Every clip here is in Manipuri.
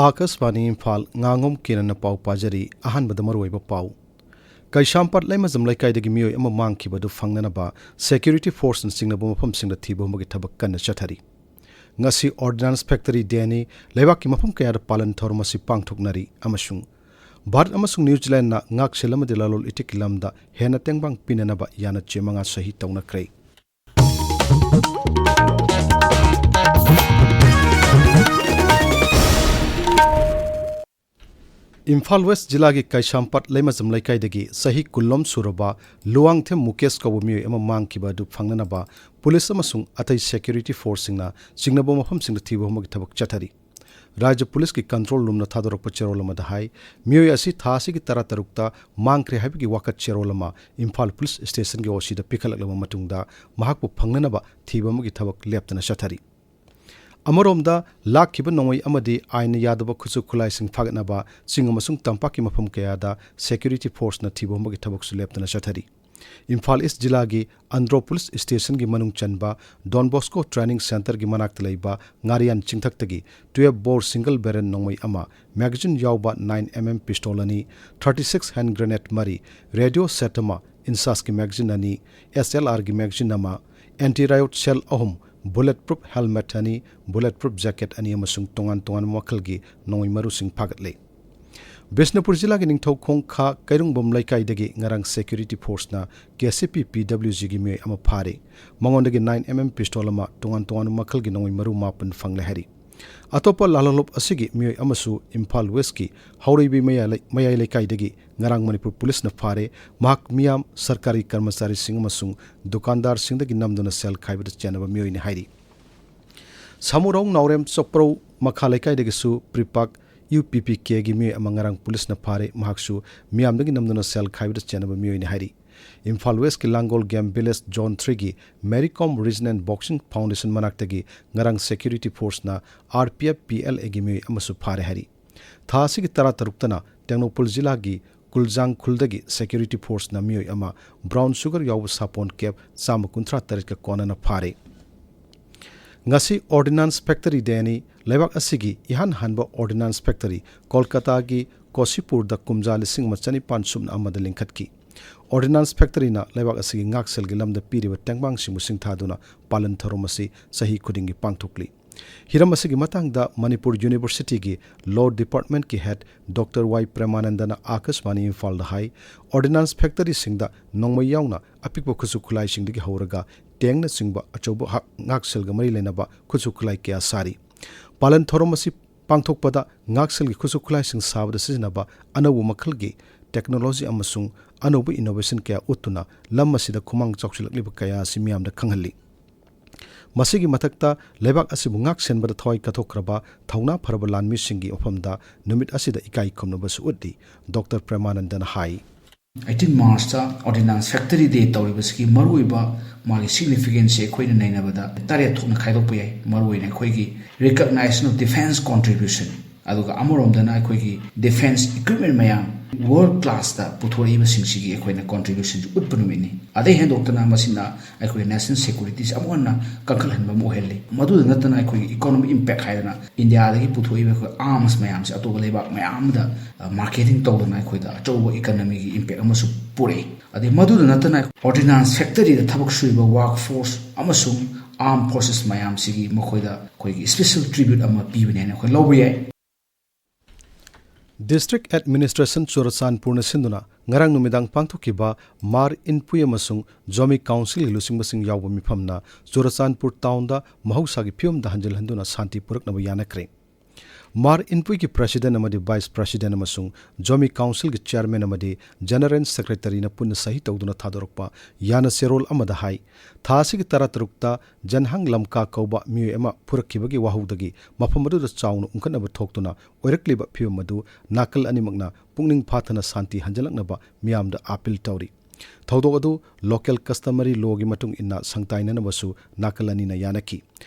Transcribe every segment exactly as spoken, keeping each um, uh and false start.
ꯑꯥꯀꯥꯁꯕꯥꯅꯤ ꯏꯝꯐꯥꯜ, ꯉꯥꯉꯣꯝ ꯀꯦꯅꯅ ꯄꯥꯎ ꯄꯥꯖꯔꯤ꯫ ꯑꯍꯥꯟꯕꯗ ꯃꯔꯨꯑꯣꯏꯕ ꯄꯥꯎ꯫ ꯀꯩꯁꯥꯝꯄꯥꯠ ꯂꯩꯃꯖꯝ ꯂꯩꯀꯥꯏꯗꯒꯤ ꯃꯤꯑꯣꯏ ꯑꯃ ꯃꯥꯡꯈꯤꯕ ꯑꯗꯨ ꯐꯪꯅꯅꯕ security forceꯅ ꯆꯤꯡꯅꯕ ꯃꯐꯝꯁꯤꯡꯗ ꯊꯤꯕ ꯍꯨꯝꯕꯒꯤ ꯊꯕꯛ ꯀꯟꯅ ꯆꯠꯊꯔꯤ꯫ ꯉꯁꯤ Ordnance Factory Dayꯅꯤ꯫ ꯂꯩꯕꯥꯛꯀꯤ ꯃꯐꯝ ꯀꯌꯥꯗ ꯄꯥꯂꯟ ꯊꯧꯔꯝ ꯑꯁꯤ ꯄꯥꯡꯊꯣꯛꯅꯔꯤ꯫ ꯑꯃꯁꯨꯡ ꯚꯥꯔꯠ ꯑꯃꯁꯨꯡ ꯅ꯭ꯌꯨ ꯖꯤꯂꯦꯟꯗꯅ ꯉꯥꯛꯁꯦꯜ ꯑꯃꯗꯤ ꯂꯂꯣꯟ ꯏꯇꯤꯛꯀꯤ ꯂꯝꯗ ꯍꯦꯟꯅ ꯇꯦꯡꯕꯥꯡ ꯄꯤꯅꯅꯕ ꯌꯥꯅꯆꯦ ꯃꯉꯥ ꯁꯍꯤ ꯇꯧꯅꯈ꯭ꯔꯦ꯫ ꯏꯝꯐꯥꯜ ꯋꯦꯁ ꯖꯤꯂꯥꯒꯤ ꯀꯩꯁꯥꯝꯄꯥꯠ ꯂꯩꯃꯖꯝ ꯂꯩꯀꯥꯏꯗꯒꯤ ꯆꯍꯤ ꯀꯨꯟꯂꯣꯝ ꯁꯨꯔꯕ ꯂꯨꯋꯥꯡꯊꯦꯝ ꯃꯨꯀꯦꯁ ꯀꯧꯕ ꯃꯤꯑꯣꯏ ꯑꯃ ꯃꯥꯡꯈꯤꯕ ꯑꯗꯨ ꯐꯪꯅꯅꯕ ꯄꯨꯂꯤꯁ ꯑꯃꯁꯨꯡ ꯑꯇꯩ security forceꯁꯤꯡꯅ ꯆꯤꯡꯅꯕ ꯃꯐꯝꯁꯤꯡꯗ ꯊꯤꯕ ꯍꯨꯝꯕꯒꯤ ꯊꯕꯛ ꯆꯠꯊꯔꯤ꯫ ꯔꯥꯖ꯭ꯌ ꯄꯨꯂꯤꯁꯀꯤ control roomꯅ ꯊꯥꯗꯣꯔꯛꯄ ꯆꯦꯔꯣꯜ ꯑꯃꯗ ꯍꯥꯏ, ꯃꯤꯑꯣꯏ ꯑꯁꯤ ꯊꯥ ꯑꯁꯤꯒꯤ ꯇꯔꯥ ꯇꯔꯨꯛꯇ ꯃꯥꯡꯈ꯭ꯔꯦ ꯍꯥꯏꯕꯒꯤ ꯋꯥꯀꯠ ꯆꯦꯔꯣꯜ ꯑꯃ ꯏꯝꯐꯥꯜ ꯄꯨꯂꯤꯁ ꯁ꯭ꯇꯦꯁꯟꯒꯤ OCꯗ ꯄꯤꯈꯠꯂꯛꯂꯕ ꯃꯇꯨꯡꯗ ꯃꯍꯥꯛꯄꯨ ꯐꯪꯅꯅꯕ ꯊꯤꯕ ꯑꯃꯒꯤ ꯊꯕꯛ ꯂꯦꯞꯇꯅ ꯆꯠꯊꯔꯤ꯫ ꯑꯃꯔꯣꯝꯗ, ꯂꯥꯛꯈꯤꯕ ꯅꯣꯡꯃꯩ ꯑꯃꯗꯤ ꯑꯥꯏꯟꯅ ꯌꯥꯗꯕ ꯈꯨꯠꯁꯨ ꯈꯨꯠꯂꯥꯏꯁꯤꯡ ꯐꯥꯒꯠꯅꯕ ꯆꯤꯡ ꯑꯃꯁꯨꯡ ꯇꯝꯄꯥꯛꯀꯤ ꯃꯐꯝ ꯀꯌꯥꯗ security forceꯅ ꯊꯤꯕ ꯍꯨꯝꯕꯒꯤ ꯊꯕꯛꯁꯨ ꯂꯦꯞꯇꯅ ꯆꯠꯊꯔꯤ꯫ ꯏꯝꯐꯥꯜ ꯏꯁ ꯖꯤꯂꯥꯒꯤ ꯑꯟꯗ꯭ꯔꯣ ꯄꯨꯂꯤꯁ ꯁ꯭ꯇꯦꯁꯟꯒꯤ ꯃꯅꯨꯡ ꯆꯟꯕ ꯗꯣꯟ ꯕꯣꯁꯀꯣ ꯇ꯭ꯔꯦꯅꯤꯡ ꯁꯦꯟꯇꯔꯒꯤ ꯃꯅꯥꯛꯇ ꯂꯩꯕ ꯉꯥꯔꯤꯌꯥꯟ ꯆꯤꯡꯊꯛꯇꯒꯤ twelve bore single barrel ꯅꯣꯡꯃꯩ ꯑꯃ, magazine ꯌꯥꯎꯕ nine mm pistol ꯑꯅꯤ, thirty six hand grenade ꯃꯔꯤ, radio set ꯑꯃ, INSASꯀꯤ magazine ꯑꯅꯤ, SLRꯒꯤ magazine ꯑꯃ, anti riot shell ꯑꯍꯨꯝ, bullet proof helmet ꯑꯅꯤ, bullet proof jacket ꯑꯅꯤ ꯑꯃꯁꯨꯡ ꯇꯣꯉꯥꯟ ꯇꯣꯉꯥꯟꯕ ꯃꯈꯜꯒꯤ ꯅꯣꯡꯃꯩ ꯃꯔꯨꯁꯤꯡ ꯐꯥꯒꯠꯂꯦ꯫ ꯕꯤꯁꯅꯨꯄꯨꯔ ꯖꯤꯂꯥꯒꯤ ꯅꯤꯡꯊꯧꯈꯣꯡ ꯈꯥ ꯀꯩꯔꯨꯡꯕꯝ ꯂꯩꯀꯥꯏꯗꯒꯤ ꯉꯔꯥꯡ security forceꯅ KCP PWGꯒꯤ ꯃꯤꯑꯣꯏ ꯑꯃ ꯐꯥꯔꯦ꯫ ꯃꯉꯣꯟꯗꯒꯤ nine mm pistol ꯑꯃ, ꯇꯣꯉꯥꯟ ꯇꯣꯉꯥꯟꯕ ꯃꯈꯜꯒꯤ ꯅꯣꯡꯃꯩ ꯃꯔꯨ ꯃꯥꯄꯟ ꯐꯪꯂꯦ ꯍꯥꯏꯔꯤ꯫ ꯑꯇꯣꯞꯄ ꯂꯥꯜꯍꯧꯂꯨꯞ ꯑꯁꯤꯒꯤ ꯃꯤꯑꯣꯏ ꯑꯃꯁꯨ ꯏꯝꯐꯥꯜ ꯋꯦꯁꯀꯤ ꯍꯧꯔꯩꯕꯤ ꯃꯌꯥꯏ ꯂꯩ-, ꯃꯌꯥꯏ ꯂꯩꯀꯥꯏꯗꯒꯤ ꯉꯔꯥꯡ ꯃꯅꯤꯄꯨꯔ ꯄꯨꯂꯤꯁꯅ ꯐꯥꯔꯦ꯫ ꯃꯍꯥꯛ ꯃꯤꯌꯥꯝ, ꯁꯔꯀꯥꯔꯤ ꯀꯔꯃꯆꯥꯔꯤꯁꯤꯡ ꯑꯃꯁꯨꯡ ꯗꯨꯀꯥꯟꯗꯥꯔꯁꯤꯡꯗꯒꯤ ꯅꯝꯗꯨꯅ ꯁꯦꯜ ꯈꯥꯏꯕꯗ ꯆꯦꯟꯅꯕ ꯃꯤꯑꯣꯏꯅꯤ ꯍꯥꯏꯔꯤ꯫ ꯁꯥꯃꯨꯔꯧ ꯅꯥꯎꯔꯦꯝ ꯆꯣꯄ꯭ꯔꯧ ꯃꯈꯥ ꯂꯩꯀꯥꯏꯗꯒꯤꯁꯨ ꯄ꯭ꯔꯤꯄꯥꯛ UPPKꯒꯤ ꯃꯤꯑꯣꯏ ꯑꯃ ꯉꯔꯥꯡ ꯄꯨꯂꯤꯁꯅ ꯐꯥꯔꯦ꯫ ꯃꯍꯥꯛꯁꯨ ꯃꯤꯌꯥꯝꯗꯒꯤ ꯅꯝꯗꯨꯅ ꯁꯦꯜ ꯈꯥꯏꯕꯗ ꯆꯦꯟꯅꯕ ꯃꯤꯑꯣꯏꯅꯤ ꯍꯥꯏꯔꯤ꯫ ꯏꯝꯐꯥꯜ ꯋꯦꯁꯀꯤ ꯂꯥꯡꯒꯣꯜ Game Village Zone Threeꯒꯤ Mary Kom Region and Boxing Foundation ꯃꯅꯥꯛꯇꯒꯤ ꯉꯔꯥꯡ security forceꯅ RPF PLAꯒꯤ ꯃꯤꯑꯣꯏ ꯑꯃꯁꯨ ꯐꯥꯔꯦ ꯍꯥꯏꯔꯤ꯫ ꯊꯥ ꯑꯁꯤꯒꯤ ꯇꯔꯥ ꯇꯔꯨꯛꯇꯅ ꯇꯦꯡꯅꯧꯄꯜ ꯖꯤꯂꯥꯒꯤ ꯀꯨꯜꯖꯥꯡ ꯈꯨꯜꯗꯒꯤ security forceꯅ ꯃꯤꯑꯣꯏ ꯑꯃ brown sugar ꯌꯥꯎꯕ ꯁꯥꯄꯣꯟ ꯀꯦꯞ ꯆꯥꯝꯃ ꯀꯨꯟꯊ꯭ꯔꯥ ꯇꯔꯦꯠꯀ ꯀꯣꯟꯅꯅ ꯐꯥꯔꯦ꯫ ꯉꯁꯤ Ordnance Factory Dayꯅꯤ꯫ ꯂꯩꯕꯥꯛ ꯑꯁꯤꯒꯤ ꯏꯍꯥꯟ ꯍꯥꯟꯕ Ordnance Factory ꯀꯣꯜꯀꯇꯥꯒꯤ ꯀꯣꯁꯤꯄꯨꯔꯗ ꯀꯨꯝꯖꯥ ꯂꯤꯁꯤꯡ ꯑꯃ ꯆꯅꯤꯄꯥꯟ ꯁꯨꯞꯅ ꯑꯃꯗ ꯂꯤꯡꯈꯠꯈꯤ꯫ Ordnance Factoryꯅ ꯂꯩꯕꯥꯛ ꯑꯁꯤꯒꯤ ꯉꯥꯛꯁꯦꯜꯒꯤ ꯂꯝꯗ ꯄꯤꯔꯤꯕ ꯇꯦꯡꯕꯥꯡꯁꯤꯡꯕꯨ ꯁꯤꯡꯊꯥꯗꯨꯅ ꯄꯥꯂꯟ ꯊꯧꯔꯝ ꯑꯁꯤ ꯆꯍꯤ ꯈꯨꯗꯤꯡꯒꯤ ꯄꯥꯡꯊꯣꯛꯂꯤ꯫ ꯍꯤꯔꯝ ꯑꯁꯤꯒꯤ ꯃꯇꯥꯡꯗ ꯃꯅꯤꯄꯨꯔ Universityꯒꯤ Law Departmentꯀꯤ Head Doctor ꯋꯥꯏ ꯄ꯭ꯔꯦꯃꯥꯅꯟꯗꯅ ꯑꯥꯀꯥꯁꯕꯥꯅꯤ ꯏꯝꯐꯥꯜꯗ ꯍꯥꯏ, Ordnance Factoryꯁꯤꯡꯗ ꯅꯣꯡꯃꯩ ꯌꯥꯎꯅ ꯑꯄꯤꯛꯄ ꯈꯨꯠꯁꯨ ꯈꯨꯠꯂꯥꯏꯁꯤꯡꯗꯒꯤ ꯍꯧꯔꯒ tankꯅꯆꯤꯡꯕ ꯑꯆꯧꯕ ꯍꯛ-, ꯉꯥꯛꯁꯦꯜꯒ ꯃꯔꯤ ꯂꯩꯅꯕ ꯈꯨꯠꯁꯨ ꯈꯨꯠꯂꯥꯏ ꯀꯌꯥ ꯁꯥꯔꯤ꯫ ꯄꯥꯂꯟ ꯊꯧꯔꯝ ꯑꯁꯤ ꯄꯥꯡꯊꯣꯛꯄꯗ ꯉꯥꯛꯁꯦꯜꯒꯤ ꯈꯨꯠꯁꯨ ꯈꯨꯠꯂꯥꯏꯁꯤꯡ ꯁꯥꯕꯗ ꯁꯤꯖꯤꯟꯅꯕ ꯑꯅꯧꯕ ꯃꯈꯜꯒꯤ technology ꯑꯃꯁꯨꯡ ꯑꯅꯧꯕ innovation ꯀꯌꯥ ꯎꯠꯇꯨꯅ ꯂꯝ ꯑꯁꯤꯗ ꯈꯨꯃꯥꯡ ꯆꯥꯎꯁꯤꯜꯂꯛꯂꯤꯕ ꯀꯌꯥ ꯑꯁꯤ ꯃꯤꯌꯥꯝꯗ ꯈꯪꯍꯜꯂꯤ꯫ ꯃꯁꯤꯒꯤ ꯃꯊꯛꯇ, ꯂꯩꯕꯥꯛ ꯑꯁꯤꯕꯨ ꯉꯥꯛ ꯁꯦꯟꯕꯗ ꯊꯋꯥꯏ ꯀꯠꯊꯣꯛꯈ꯭ꯔꯕ ꯊꯧꯅꯥ ꯐꯔꯕ ꯂꯥꯟꯃꯤꯁꯤꯡꯒꯤ ꯃꯐꯝꯗ ꯅꯨꯃꯤꯠ ꯑꯁꯤꯗ ꯏꯀꯥꯏ ꯈꯨꯝꯅꯕꯁꯨ ꯎꯠꯂꯤ, ꯗꯣꯛꯇꯔ ꯄ꯭ꯔꯦꯃꯥꯅꯟꯗꯅ ꯍꯥꯏ꯫ ꯑꯩꯠꯇꯤꯟ ꯃꯥꯔꯆꯇ Ordnance Factory Day ꯇꯧꯔꯤꯕꯁꯤ ꯃꯔꯨꯑꯣꯏꯕ ꯃꯥꯒꯤ significanceꯁꯤ ꯑꯩꯈꯣꯏꯅ ꯅꯩꯅꯕꯗ ꯇꯔꯦꯠ ꯊꯣꯛꯅ ꯈꯥꯏꯗꯣꯛꯄ ꯌꯥꯏ꯫ ꯃꯔꯨꯑꯣꯏꯅ ꯑꯩꯈꯣꯏꯒꯤ recognition of defense contribution, ꯑꯗꯨꯒ ꯑꯃꯔꯣꯝꯗꯅ ꯑꯩꯈꯣꯏꯒꯤ defense equipment ꯃꯌꯥꯝ world classꯇ ꯄꯨꯊꯣꯔꯛꯏꯕꯁꯤꯡꯁꯤꯒꯤ ꯑꯩꯈꯣꯏꯅ contributionꯁꯨ ꯎꯠꯄ ꯅꯨꯃꯤꯠꯅꯤ꯫ ꯑꯗꯩ ꯍꯦꯟꯗꯣꯛꯇꯅ ꯃꯁꯤꯅ ꯑꯩꯈꯣꯏꯒꯤ national securityꯁꯤ ꯑꯃꯨꯛ ꯍꯟꯅ ꯀꯟꯈꯠꯍꯟꯕ ꯑꯃ ꯑꯣꯏꯍꯜꯂꯤ꯫ ꯃꯗꯨꯗ ꯅꯠꯇꯅ ꯑꯩꯈꯣꯏꯒꯤ economic impact ꯍꯥꯏꯗꯅ ꯏꯟꯗꯤꯌꯥꯗꯒꯤ ꯄꯨꯊꯣꯛꯏꯕ ꯑꯩꯈꯣꯏ arms ꯃꯌꯥꯝꯁꯦ ꯑꯇꯣꯞꯄ ꯂꯩꯕꯥꯛ ꯃꯌꯥꯝ ꯑꯃꯗ, ꯑ, marketing ꯇꯧꯗꯅ ꯑꯩꯈꯣꯏꯗ ꯑꯆꯧꯕ economyꯒꯤ impact ꯑꯃꯁꯨ ꯄꯨꯔꯛꯏ꯫ ꯑꯗꯩ ꯃꯗꯨꯗ ꯅꯠꯇꯅ Ordnance Factoryꯗ ꯊꯕꯛ ꯁꯨꯔꯤꯕ workforce ꯑꯃꯁꯨꯡ armed forces ꯃꯌꯥꯝꯁꯤꯒꯤ ꯃꯈꯣꯏꯗ ꯑꯩꯈꯣꯏꯒꯤ special tribute ꯑꯃ ꯄꯤꯕꯅꯦ ꯍꯥꯏꯅ ꯑꯩꯈꯣꯏ ꯂꯧꯕ ꯌꯥꯏ꯫ District Administration ꯆꯨꯔꯆꯥꯟꯄꯨꯔꯅ ꯁꯤꯟꯗꯨꯅ ꯉꯔꯥꯡ ꯅꯨꯃꯤꯗꯥꯡ ꯄꯥꯡꯊꯣꯛꯈꯤꯕ ꯃꯥꯔ ꯏꯟꯄꯨꯏ ꯑꯃꯁꯨꯡ ꯖꯣꯃꯤ councilꯒꯤ ꯂꯨꯆꯤꯡꯕꯁꯤꯡ ꯌꯥꯎꯕ ꯃꯤꯐꯝꯅ ꯆꯨꯔꯆꯥꯟꯄꯨꯔ townꯗ ꯃꯍꯧꯁꯥꯒꯤ ꯐꯤꯕꯝꯗ ꯍꯟꯖꯤꯜꯍꯟꯗꯨꯅ ꯁꯥꯟꯇꯤ ꯄꯨꯔꯛꯅꯕ ꯌꯥꯅꯈ꯭ꯔꯦ꯫ ꯃꯥꯔ ꯏꯟꯄꯨꯏꯒꯤ president ꯑꯃꯗꯤ vice president ꯑꯃꯁꯨꯡ ꯖꯣꯃꯤ councilꯒꯤ chairman ꯑꯃꯗꯤ general secretaryꯅ ꯄꯨꯟꯅ ꯁꯍꯤ ꯇꯧꯗꯨꯅ ꯊꯥꯗꯣꯔꯛꯄ ꯌꯥꯅ ꯆꯦꯔꯣꯜ ꯑꯃꯗ ꯍꯥꯏ, ꯊꯥ ꯑꯁꯤꯒꯤ ꯇꯔꯥꯇꯔꯨꯛꯇ ꯖꯟꯍꯥꯡ ꯂꯝꯀꯥ ꯀꯧꯕ ꯃꯤꯑꯣꯏ ꯑꯃ ꯐꯨꯔꯛꯈꯤꯕꯒꯤ ꯋꯥꯍꯧꯗꯒꯤ ꯃꯐꯝ ꯑꯗꯨꯗ ꯆꯥꯎꯅ ꯎꯪꯈꯠꯅꯕ ꯊꯣꯛꯇꯨꯅ ꯑꯣꯏꯔꯛꯂꯤꯕ ꯐꯤꯕꯝ ꯑꯗꯨ ꯅꯥꯀꯜ ꯑꯅꯤꯃꯛꯅ ꯄꯨꯛꯅꯤꯡ ꯐꯥꯊꯅ ꯁꯥꯟꯇꯤ ꯍꯟꯖꯤꯜꯂꯛꯅꯕ ꯃꯤꯌꯥꯝꯗ appeal ꯇꯧꯔꯤ꯫ ꯊꯧꯗꯣꯛ ꯑꯗꯨ local customary lawꯒꯤ ꯃꯇꯨꯡ ꯏꯟꯅ ꯁꯪꯇꯥꯏꯅꯅꯕꯁꯨ ꯅꯥꯀꯜ ꯑꯅꯤꯅ ꯌꯥꯅꯈꯤ꯫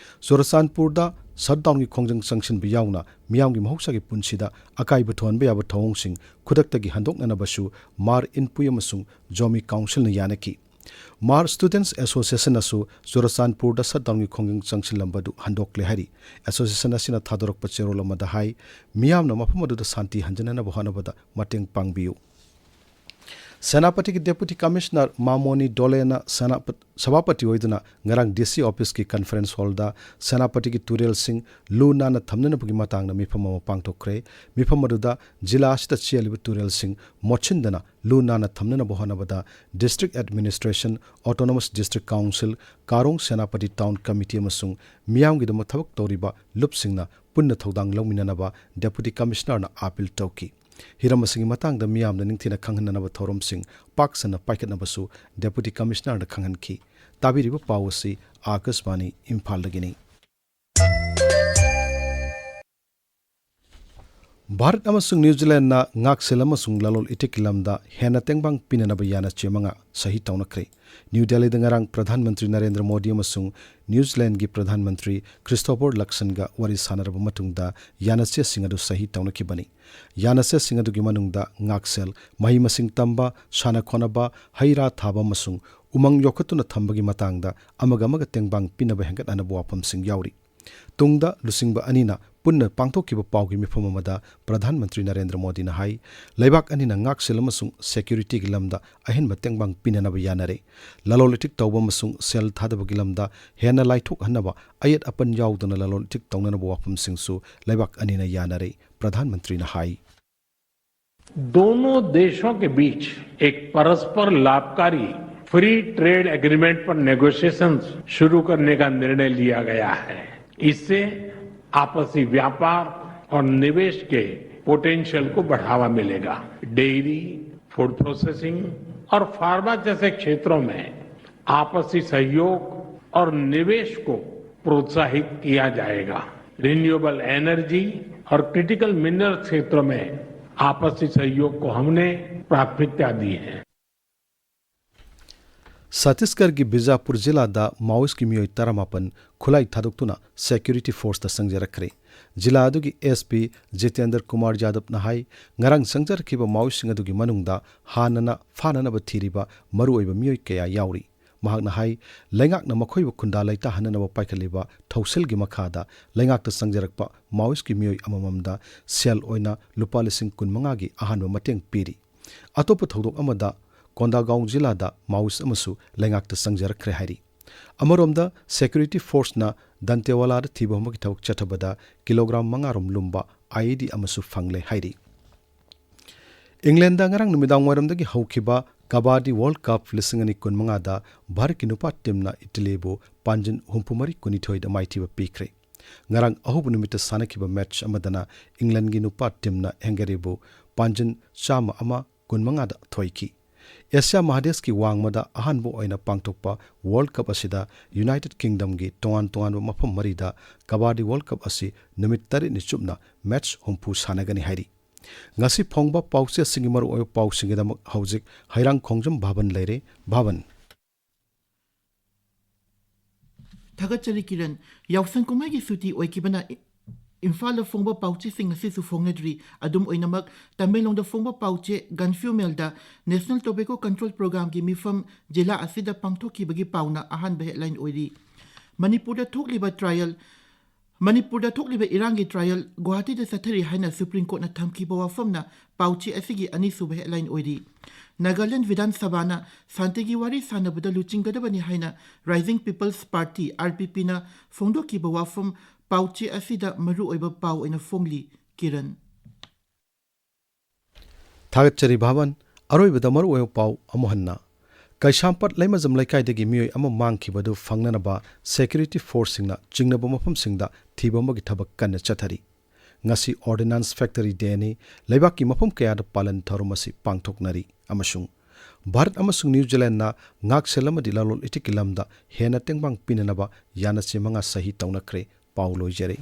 ꯆꯨꯔꯆꯥꯟꯄꯨꯔꯗ shutdownꯒꯤ ꯈꯣꯡꯖꯪ ꯆꯪꯁꯤꯟꯕ ꯌꯥꯎꯅ ꯃꯤꯌꯥꯝꯒꯤ ꯃꯍꯧꯁꯥꯒꯤ ꯄꯨꯟꯁꯤꯗ ꯑꯀꯥꯏꯕ ꯊꯣꯛꯍꯟꯕ ꯌꯥꯕ ꯊꯧꯑꯣꯡꯁꯤꯡ ꯈꯨꯗꯛꯇꯒꯤ ꯍꯟꯗꯣꯛꯅꯅꯕꯁꯨ ꯃꯥꯔ ꯏꯟꯄꯨꯏ ꯑꯃꯁꯨꯡ ꯖꯣꯃꯤ councilꯅ ꯌꯥꯅꯈꯤ꯫ ꯃꯥꯔ ꯁ꯭ꯇꯨꯗꯦꯟꯠꯁ ꯑꯦꯁꯣꯁꯤꯌꯦꯁꯟꯅꯁꯨ ꯆꯨꯔꯆꯥꯟꯄꯨꯔꯗ ꯁꯠꯗꯥꯎꯟꯒꯤ ꯈꯣꯡꯖꯪ ꯆꯪꯁꯤꯜꯂꯝꯕꯗꯨ ꯍꯟꯗꯣꯛꯂꯦ ꯍꯥꯏꯔꯤ꯫ ꯑꯦꯁꯣꯁꯤꯌꯦꯁꯟ ꯑꯁꯤꯅ ꯊꯥꯗꯣꯔꯛꯄ ꯆꯦꯔꯣꯜ ꯑꯃꯗ ꯍꯥꯏ, ꯃꯤꯌꯥꯝꯅ ꯃꯐꯝ ꯑꯗꯨꯗ ꯁꯥꯟꯇꯤ ꯍꯟꯖꯤꯟꯅꯅꯕ ꯍꯣꯠꯅꯕꯗ ꯃꯇꯦꯡ ꯄꯥꯡꯕꯤꯌꯨ꯫ ꯁꯦꯅꯥꯄꯇꯤꯒꯤ ꯗꯦꯄꯨꯇꯤ ꯀꯃꯤꯁꯅꯔ ꯃꯥꯃꯣꯅꯤ ꯗꯣꯂꯦꯅ ꯁꯦꯅꯥꯄ-, ꯁꯚꯥꯄꯇꯤ ꯑꯣꯏꯗꯨꯅ ꯉꯔꯥꯡ ꯗꯤ ꯁꯤ ꯑꯣꯐꯤꯁꯀꯤ ꯀꯟꯐꯔꯦꯟꯁ ꯍꯣꯜꯗ ꯁꯦꯅꯥꯄꯇꯤꯒꯤ ꯇꯨꯔꯦꯜꯁꯤꯡ ꯂꯨ ꯅꯥꯟꯅ ꯊꯝꯅꯅꯕꯒꯤ ꯃꯇꯥꯡꯗ ꯃꯤꯐꯝ ꯑꯃ ꯄꯥꯡꯊꯣꯛꯈ꯭ꯔꯦ꯫ ꯃꯤꯐꯝ ꯑꯗꯨꯗ ꯖꯤꯂꯥ ꯑꯁꯤꯗ ꯆꯦꯜꯂꯤꯕ ꯇꯨꯔꯦꯜꯁꯤꯡ ꯃꯣꯠꯁꯤꯟꯗꯅ ꯂꯨ ꯅꯥꯟꯅ ꯊꯝꯅꯅꯕ ꯍꯣꯠꯅꯕꯗ district administration, autonomous district council, Karong Senapati town committee ꯑꯃꯁꯨꯡ ꯃꯤꯌꯥꯝꯒꯤꯗꯃꯛ ꯊꯕꯛ ꯇꯧꯔꯤꯕ ꯂꯨꯞꯁꯤꯡꯅ ꯄꯨꯟꯅ ꯊꯧꯗꯥꯡ ꯂꯧꯃꯤꯟꯅꯅꯕ ꯗꯦꯄꯨꯇꯤ ꯀꯃꯤꯁꯅꯔꯅ ꯑꯥꯄꯤꯜ ꯇꯧꯈꯤ꯫ ꯍꯤꯔꯝ ꯑꯁꯤꯒꯤ ꯃꯇꯥꯡꯗ ꯃꯤꯌꯥꯝꯗ ꯅꯤꯡꯊꯤꯅ ꯈꯪꯍꯟꯅꯅꯕ ꯊꯧꯔꯝꯁꯤꯡ ꯄꯥꯛ ꯁꯟꯅ ꯄꯥꯏꯈꯠꯅꯕꯁꯨ ꯗꯦꯄꯨꯇꯤ ꯀꯃꯤꯁꯅꯔꯅ ꯈꯪꯍꯟꯈꯤ꯫ ꯇꯥꯕꯤꯔꯤꯕ ꯄꯥꯎ ꯑꯁꯤ ꯑꯥꯀꯥꯁꯕꯥꯅꯤ ꯏꯝꯐꯥꯜꯗꯒꯤꯅꯤ꯫ ꯚꯥꯔꯠ ꯑꯃꯁꯨꯡ ꯅ꯭ꯌꯨ ꯖꯤꯂꯦꯟꯗꯅ ꯉꯥꯛꯁꯦꯜ ꯑꯃꯁꯨꯡ ꯂꯂꯣꯟ ꯏꯇꯤꯛꯀꯤ ꯂꯝꯗ ꯍꯦꯟꯅ ꯇꯦꯡꯕꯥꯡ ꯄꯤꯅꯅꯕ ꯌꯥꯅꯆꯦ ꯃꯉꯥ ꯁꯍꯤ ꯇꯧꯅꯈ꯭ꯔꯦ꯫ ꯅ꯭ꯌꯨ ꯗꯦꯜꯂꯤꯗ ꯉꯔꯥꯡ ꯄ꯭ꯔꯙꯥꯟ ꯃꯟꯇ꯭ꯔꯤ ꯅꯔꯦꯟꯗ꯭ꯔ ꯃꯣꯗꯤ ꯑꯃꯁꯨꯡ ꯅ꯭ꯌꯨ ꯖꯤꯂꯦꯟꯗꯒꯤ ꯄ꯭ꯔꯙꯥꯟ ꯃꯟꯇ꯭ꯔꯤ ꯈ꯭ꯔꯤꯁꯇꯣꯐꯔ ꯂꯛꯁꯟꯒ ꯋꯥꯔꯤ ꯁꯥꯟꯅꯔꯕ ꯃꯇꯨꯡꯗ ꯌꯥꯅꯆꯦꯁꯤꯡ ꯑꯗꯨ ꯁꯍꯤ ꯇꯧꯅꯈꯤꯕꯅꯤ꯫ ꯌꯥꯅꯆꯦꯁꯤꯡ ꯑꯗꯨꯒꯤ ꯃꯅꯨꯡꯗ ꯉꯥꯛꯁꯦꯜ, ꯃꯍꯩ ꯃꯁꯤꯡ ꯇꯝꯕ, ꯁꯥꯟꯅ ꯈꯣꯠꯅꯕ, ꯍꯩ ꯔꯥ ꯊꯥꯕ ꯑꯃꯁꯨꯡ ꯎꯃꯪ ꯌꯣꯛꯈꯠꯇꯨꯅ ꯊꯝꯕꯒꯤ ꯃꯇꯥꯡꯗ ꯑꯃꯒ ꯑꯃꯒ ꯇꯦꯡꯕꯥꯡ ꯄꯤꯅꯕ ꯍꯦꯟꯒꯠꯍꯟꯅꯕ ꯋꯥꯐꯝꯁꯤꯡ ꯌꯥꯎꯔꯤ꯫ ꯇꯨꯡꯗ ꯂꯨꯆꯤꯡꯕ ꯑꯅꯤꯅ ꯄꯨꯟꯅ ꯄꯥꯡꯊꯣꯛꯈꯤꯕ ꯄꯥꯎꯒꯤ ꯃꯤꯐꯝ ꯑꯃꯗ ꯄ꯭ꯔꯙꯥꯟ ꯃꯟꯇ꯭ꯔꯤ ꯅꯔꯦꯟꯗ꯭ꯔ ꯃꯣꯗꯤꯅ ꯍꯥꯏ, ꯂꯩꯕꯥꯛ ꯑꯅꯤꯅ ꯉꯥꯛꯁꯦꯜ ꯑꯃꯁꯨꯡ ꯁꯦꯀ꯭ꯌꯨꯔꯤꯇꯤꯒꯤ ꯂꯝꯗ ꯑꯍꯦꯟꯕ ꯇꯦꯡꯕꯥꯡ ꯄꯤꯅꯅꯕ ꯌꯥꯅꯔꯦ꯫ ꯂꯂꯣꯟ ꯏꯇꯤꯛ ꯇꯧꯕ ꯑꯃꯁꯨꯡ ꯁꯦꯜ ꯊꯥꯗꯕꯒꯤ ꯂꯝꯗ ꯍꯦꯟꯅ ꯂꯥꯏꯊꯣꯛꯍꯟꯅꯕ, ꯑꯌꯦꯠ ꯑꯄꯟ ꯌꯥꯎꯗꯅ ꯂꯂꯣꯟ ꯏꯇꯤꯛ ꯇꯧꯅꯅꯕ ꯋꯥꯐꯝꯁꯤꯡꯁꯨ ꯂꯩꯕꯥꯛ ꯑꯅꯤꯅ ꯌꯥꯅꯔꯦ, ꯄ꯭ꯔꯙꯥꯟ ꯃꯟꯇ꯭ꯔꯤꯅ ꯍꯥꯏ꯫ दोनों देशों के बीच एक परस्पर लाभकारी फ्री ट्रेड एग्रीमेंट पर नेगोशिएशंस शुरू करने का निर्णय लिया गया है। इससे आपसी व्यापार और निवेश के पोटेंशियल को बढ़ावा मिलेगा। डेयरी, फूड प्रोसेसिंग और फार्मा जैसे क्षेत्रों में आपसी सहयोग और निवेश को प्रोत्साहित किया जाएगा। रिन्यूएबल एनर्जी और क्रिटिकल मिनरल क्षेत्रों में आपसी सहयोग को हमने प्राथमिकता दी है। ꯁꯠꯇꯤꯁꯒꯔꯒꯤ ꯕꯤꯖꯥꯄꯨꯔ ꯖꯤꯂꯥꯗ ꯃꯥꯑꯣꯏꯁꯀꯤ ꯃꯤꯑꯣꯏ ꯇꯔꯥꯃꯥꯄꯟ ꯈꯨꯠꯂꯥꯏ ꯊꯥꯗꯣꯛꯇꯨꯅ ꯁꯦꯀ꯭ꯌꯨꯔꯤꯇꯤ ꯐꯣꯔꯁꯇ ꯆꯪꯖꯔꯛꯈ꯭ꯔꯦ꯫ ꯖꯤꯂꯥ ꯑꯗꯨꯒꯤ ꯑꯦꯁ ꯄꯤ ꯖꯤꯇꯦꯟꯗ꯭ꯔ ꯀꯨꯃꯥꯔ ꯌꯥꯗꯕꯅ ꯍꯥꯏ, ꯉꯔꯥꯡ ꯆꯪꯖꯔꯛꯈꯤꯕ ꯃꯥꯑꯣꯏꯁꯤꯡ ꯑꯗꯨꯒꯤ ꯃꯅꯨꯡꯗ ꯍꯥꯟꯅꯅ ꯐꯥꯅꯅꯕ ꯊꯤꯔꯤꯕ ꯃꯔꯨꯑꯣꯏꯕ ꯃꯤꯑꯣꯏ ꯀꯌꯥ ꯌꯥꯎꯔꯤ꯫ ꯃꯍꯥꯛꯅ ꯍꯥꯏ, ꯂꯩꯉꯥꯛꯅ ꯃꯈꯣꯏꯕꯨ ꯈꯨꯟꯗꯥ ꯂꯩꯇꯥꯍꯟꯅꯅꯕ ꯄꯥꯏꯈꯠꯂꯤꯕ ꯊꯧꯁꯤꯜꯒꯤ ꯃꯈꯥꯗ ꯂꯩꯉꯥꯛꯇ ꯆꯪꯖꯔꯛꯄ ꯃꯥꯑꯣꯏꯁꯀꯤ ꯃꯤꯑꯣꯏ ꯑꯃꯃꯝꯗ ꯁꯦꯜ ꯑꯣꯏꯅ ꯂꯨꯄꯥ ꯂꯤꯁꯤꯡ ꯀꯨꯟ ꯃꯉꯥꯒꯤ ꯑꯍꯥꯟꯕ ꯃꯇꯦꯡ ꯄꯤꯔꯤ꯫ ꯑꯇꯣꯞꯄ ꯊꯧꯗꯣꯛ ꯑꯃꯗ ꯀꯣꯟꯗꯥꯒꯥꯎ ꯖꯤꯂꯥꯗ ꯃꯥꯑꯣꯏꯁ ꯑꯃꯁꯨ ꯂꯩꯉꯥꯛꯇ ꯆꯪꯖꯔꯛꯈ꯭ꯔꯦ ꯍꯥꯏꯔꯤ꯫ ꯑꯃꯔꯣꯝꯗ, ꯁꯦꯀ꯭ꯌꯨꯔꯤꯇꯤ ꯐꯣꯔꯁꯅ ꯗꯟꯇꯦꯋꯥꯂꯥꯗ ꯊꯤꯕ ꯍꯨꯝꯕꯒꯤ ꯊꯕꯛ ꯆꯠꯊꯕꯗ ꯀꯤꯂꯣꯒ꯭ꯔꯥꯝ ꯃꯉꯥ ꯔꯣꯝ ꯂꯨꯝꯕ ꯑꯥꯏꯏꯗꯤ ꯑꯃꯁꯨ ꯐꯪꯂꯦ ꯍꯥꯏꯔꯤ꯫ ꯏꯪꯂꯦꯟꯗ ꯉꯔꯥꯡ ꯅꯨꯃꯤꯗꯥꯡ ꯋꯥꯏꯔꯝꯗꯒꯤ ꯍꯧꯈꯤꯕ ꯀꯕꯥꯗꯤ ꯋꯥꯔꯜꯗ ꯀꯞ ꯂꯤꯁꯤꯡ ꯑꯅꯤ ꯀꯨꯟꯃꯉꯥꯗ ꯚꯥꯔꯠꯀꯤ ꯅꯨꯄꯥ ꯇꯤꯝꯅ ꯏꯇꯂꯤꯕꯨ ꯄꯥꯟꯖꯤꯟ ꯍꯨꯝꯐꯨ ꯃꯔꯤ ꯀꯨꯟꯅꯤꯊꯣꯏꯗ ꯃꯥꯏꯊꯤꯕ ꯄꯤꯈ꯭ꯔꯦ꯫ ꯉꯔꯥꯡ ꯑꯍꯧꯕ ꯅꯨꯃꯤꯠꯇ ꯁꯥꯟꯅꯈꯤꯕ ꯃꯦꯆ ꯑꯃꯗꯅ ꯏꯪꯂꯦꯟꯒꯤ ꯅꯨꯄꯥ ꯇꯤꯝꯅ ꯍꯪꯒꯦꯔꯤꯕꯨ ꯄꯥꯟꯖꯤꯟ ꯆꯥꯝꯃ ꯑꯃ ꯀꯨꯟꯃꯉꯥꯗ ꯊꯣꯏꯈꯤ꯫ ꯑꯦꯁꯤꯌꯥ ꯃꯍꯥꯗꯦꯁꯀꯤ ꯋꯥꯡꯃꯗ ꯑꯍꯥꯟꯕ ꯑꯣꯏꯅ ꯄꯥꯡꯊꯣꯛꯄ ꯋꯥꯔꯜꯗ ꯀꯞ ꯑꯁꯤꯗ ꯌꯨꯅꯥꯏꯇꯦꯗ ꯀꯤꯡꯗꯝꯒꯤ ꯇꯣꯉꯥꯟ ꯇꯣꯉꯥꯟꯕ ꯃꯐꯝ ꯃꯔꯤꯗ ꯀꯕꯥꯗꯤ ꯋꯥꯔꯜꯗ ꯀꯞ ꯑꯁꯤ ꯅꯨꯃꯤꯠ ꯇꯔꯦꯠꯅꯤ ꯆꯨꯞꯅ ꯃꯦꯆ ꯍꯨꯝꯐꯨ ꯁꯥꯟꯅꯒꯅꯤ ꯍꯥꯏꯔꯤ꯫ ꯉꯁꯤ ꯐꯣꯡꯕ ꯄꯥꯎꯆꯦꯁꯤꯡꯒꯤ ꯃꯔꯨꯑꯣꯏꯕ ꯄꯥꯎꯁꯤꯡꯒꯤꯗꯃꯛ ꯍꯧꯖꯤꯛ ꯍꯩꯔꯥꯡꯈꯣꯡꯖꯝ ꯚꯥꯕꯟ ꯂꯩꯔꯦ꯫ ꯚꯥꯕꯟ꯫ ꯊꯥꯒꯠꯆꯔꯤ ꯀꯤꯔꯟ꯫ ꯌꯥꯎꯁꯪ ꯀꯨꯝꯍꯩꯒꯤ ꯁꯨꯇꯤ ꯑꯣꯏꯈꯤꯕꯅ ꯏ-, ꯏꯝꯐꯥꯜꯗ ꯐꯣꯡꯕ ꯄꯥꯎꯆꯦꯁꯤꯡ ꯉꯁꯤꯁꯨ ꯐꯣꯡꯅꯗ꯭ꯔꯤ꯫ ꯑꯗꯨꯝ ꯑꯣꯏꯅꯃꯛ, ꯇꯃꯦꯡꯂꯣꯡꯗ ꯐꯣꯡꯕ ꯄꯥꯎꯆꯦ ꯒꯟꯐ꯭ꯌꯨ ꯃꯦꯜꯗ ꯅꯦꯁꯅꯦꯜ ꯇꯣꯕꯦꯀꯣ ꯀꯟꯇ꯭ꯔꯣꯜ ꯄ꯭ꯔꯣꯒ꯭ꯔꯥꯝꯒꯤ ꯃꯤꯐꯝ ꯖꯤꯂꯥ ꯑꯁꯤꯗ ꯄꯥꯡꯊꯣꯛꯈꯤꯕꯒꯤ ꯄꯥꯎꯅ ꯑꯍꯥꯟꯕ ꯍꯦꯗꯂꯥꯏꯟ ꯑꯣꯏꯔꯤ꯫ ꯃꯅꯤꯄꯨꯔꯗ ꯊꯣꯛꯂꯤꯕ ꯇ꯭ꯔꯥꯏꯌꯦꯜ, ꯃꯅꯤꯄꯨꯔꯗ ꯊꯣꯛꯂꯤꯕ ꯏꯔꯥꯡꯒꯤ ꯇ꯭ꯔꯥꯏꯌꯦꯜ ꯒꯨꯋꯥꯍꯥꯇꯤꯗ ꯆꯠꯊꯔꯤ ꯍꯥꯏꯅ ꯁꯨꯄ꯭ꯔꯤꯝ ꯀꯣꯔꯠꯅ ꯊꯝꯈꯤꯕ ꯋꯥꯐꯝꯅ ꯄꯥꯎꯆꯦ ꯑꯁꯤꯒꯤ ꯑꯅꯤꯁꯨꯕ ꯍꯦꯗꯂꯥꯏꯟ ꯑꯣꯏꯔꯤ꯫ ꯅꯥꯒꯥꯂꯦꯟ ꯕꯤꯙꯥꯟ ꯁꯚꯥꯅ ꯁꯥꯟꯇꯤꯒꯤ ꯋꯥꯔꯤ ꯁꯥꯟꯅꯕꯗ ꯂꯨꯆꯤꯡꯒꯗꯕꯅꯤ ꯍꯥꯏꯅ rising people's party, R P ꯄꯤꯅ ꯐꯣꯡꯗꯣꯛꯈꯤꯕ ꯋꯥꯐꯝ ꯄꯥꯎꯆꯦ ꯑꯁꯤꯗ ꯃꯔꯨꯑꯣꯏꯕ ꯄꯥꯎ ꯑꯣꯏꯅ ꯐꯣꯡꯂꯤ꯫ ꯀꯤꯔꯟ꯫ ꯊꯥꯒꯠꯆꯔꯤ ꯚꯥꯕꯟ꯫ ꯑꯔꯣꯏꯕꯗ ꯃꯔꯨꯑꯣꯏꯕ ꯄꯥꯎ ꯑꯃꯨꯛ ꯍꯟꯅ꯫ ꯀꯩꯁꯥꯝꯄꯥꯠ ꯂꯩꯃꯖꯝ ꯂꯩꯀꯥꯏꯗꯒꯤ ꯃꯤꯑꯣꯏ ꯑꯃ ꯃꯥꯡꯈꯤꯕꯗꯨ ꯐꯪꯅꯅꯕ ꯁꯦꯀ꯭ꯌꯨꯔꯤꯇꯤ ꯐꯣꯔꯁꯁꯤꯡꯅ ꯆꯤꯡꯅꯕ ꯃꯐꯝꯁꯤꯡꯗ ꯊꯤꯕ ꯑꯃꯒꯤ ꯊꯕꯛ ꯀꯟꯅ ꯆꯠꯊꯔꯤ꯫ ꯉꯁꯤ ꯑꯣꯔꯗꯤꯅꯥꯟꯁ ꯐꯦꯛꯇꯔꯤ ꯗꯦꯅꯤ꯫ ꯂꯩꯕꯥꯛꯀꯤ ꯃꯐꯝ ꯀꯌꯥꯗ ꯄꯥꯂꯟ ꯊꯧꯔꯝ ꯑꯁꯤ ꯄꯥꯡꯊꯣꯛꯅꯔꯤ ꯑꯃꯁꯨꯡ ꯚꯥꯔꯠ ꯑꯃꯁꯨꯡ ꯅ꯭ꯌꯨ ꯖꯤꯂꯦꯟꯗꯅ ꯉꯥꯛꯁꯦꯜ ꯑꯃꯗꯤ ꯂꯂꯣꯟ ꯏꯇꯤꯛꯀꯤ ꯂꯝꯗ ꯍꯦꯟꯅ ꯇꯦꯡꯕꯥꯡ ꯄꯤꯅꯅꯕ ꯌꯥꯅꯆꯦ ꯃꯉꯥ ꯁꯍꯤ ꯇꯧꯅꯈ꯭ꯔꯦ꯫ ꯄꯥꯎ ꯂꯣꯏꯖꯔꯦ꯫